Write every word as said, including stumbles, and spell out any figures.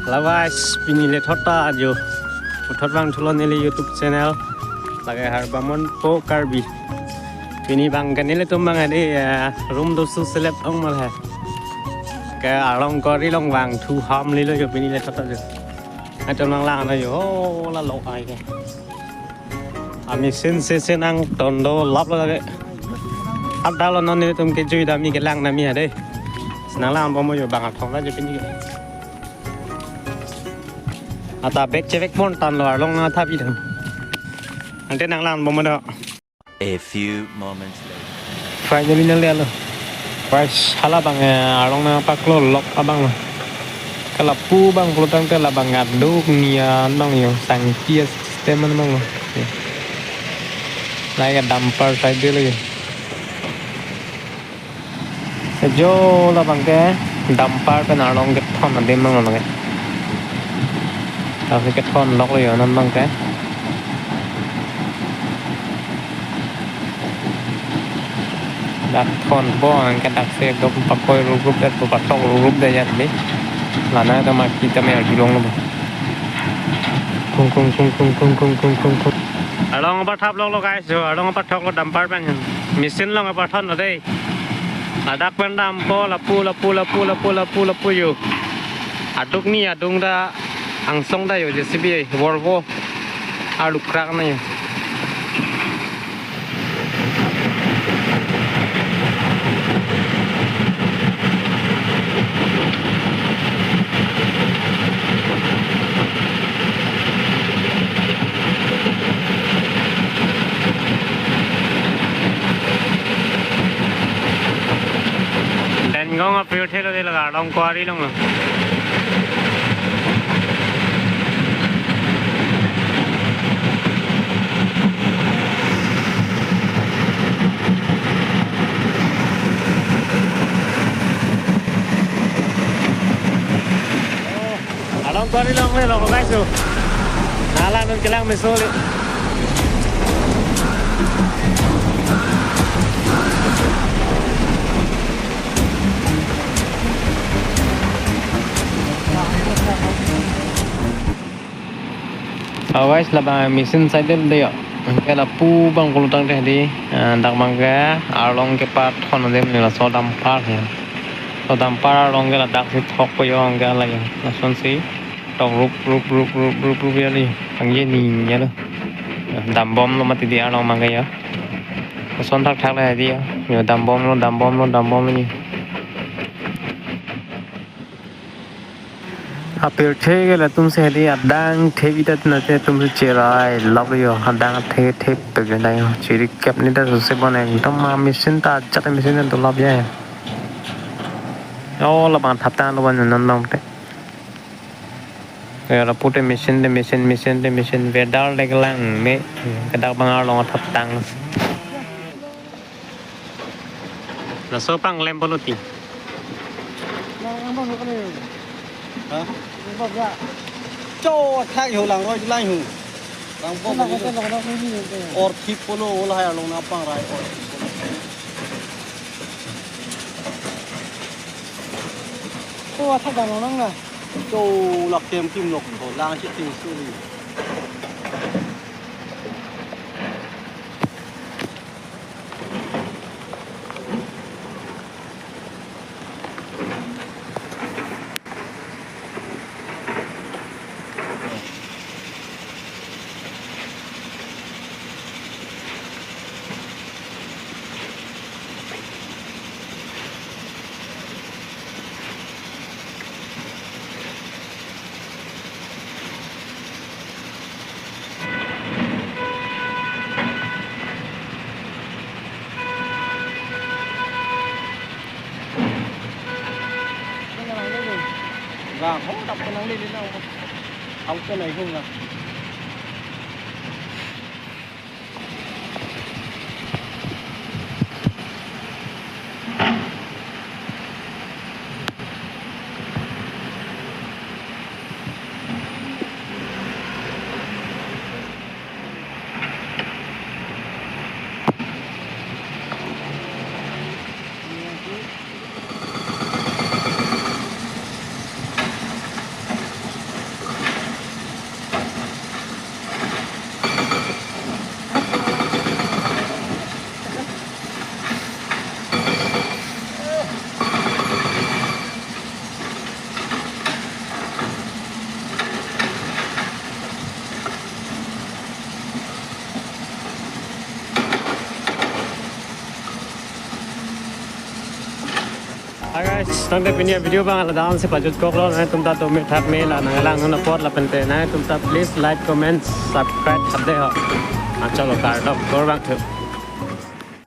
Hello guys, pini le thot ta ajo puthot vangthulo neli YouTube channel. Lake Harbamon po Karbi. Pini abang ke nelitum abang ade, eh, room dosu selep ong mal he. Ke arlong kori along vangthu ham lilo jo pini le thot ta jo. Atum nanglang na jo, oh, la lok ai ke. A machine se se nangton do lap lo lake. Adalo non nelitum kejui dam mi kelang dam mi ade. Nanglangbom jo abang athong ta jo pini ke. Ata bek chevek pon tanglo arlong nangthap idam. Ante nanglangbom do. A few moments later. Finally nangle lo. Guys, hala abang, eh, arlong nangpaklo lok abang lo. Ke lapu abang pulo tangte labang aduk nian abang jo, sangki a-system an abang lo. Lake dumper side de lo jo. Ke jo labang ke dumper pen arlong kethon adim abang lo ke. Lasi kethon lok lo jo non abang ke. Dak thonpo, anke dak si dok pakoi rup rup det, patok rup rup det jat ni. Lana ta maki ta me arjulong lo. Kung kung kung kung. Arlong pathap lok lo guys, jo arlong pathok lo dumper pen. Machine along pathon lo dei. Ladak pen dampo lapu lapu lapu lapu lapu lapu jo. Aduk ni adung ta angsong ta jo J C B Volvo. Arluk krak na jo. Dengong apirthe lo de la arlong kori along lo. Arlong kori along le lo guys, so. Nala non kelang meso le. Oh guys, labang machine side de jo. Anke lapu abang pulo tangte di, eh, dak abang ke arlong kepathon adim ni laso dumper he. So dumper arlong ke ladak si thokpo jo anke lake. Lasonsi tok rup rup rup rup rup rup jo li. Kangje ni jo lo. Dambom lo mati di arlong abang ke jo. Lason thakthak le di jo. Jo dambom lo, dambom lo, dambom lo ni. Apirthe ke latum si hedi adang thevi ta tina te tum si cherai lap jo, adang athe thepik jo dai jo, chiri kep ni ta suse bon ekdom a machine ta ajat machine ta dulap jo. Oh, labang thap tanglo ban non nong te. Ya, lapu te machine te machine, machine te machine, vedar le kelang me, kedak abang arlong thap tang. Laso panglempo lo ti. Nang, nang bang ko ni. Ha? Nang bang ya. Cho thak ho lang roi lang ho. Lang bang. Nang ko ni. Nang ko ni. Or thip pulo, ola hai along na pangrai or. Ko athak dam nang na. Cho lak kem kim nok ko lang si ting su ni. Bang, ho, dap kenang lili na, ho. Ang kenai hung na. Hi guys, tangte pini video abang ladak si pajutkoklo, nanglitum ta dome thakme, la nanglang non apot lapen te nanglitum ta please like, comment, subscribe thakde ho. Achalo, kardom, kor bang thu.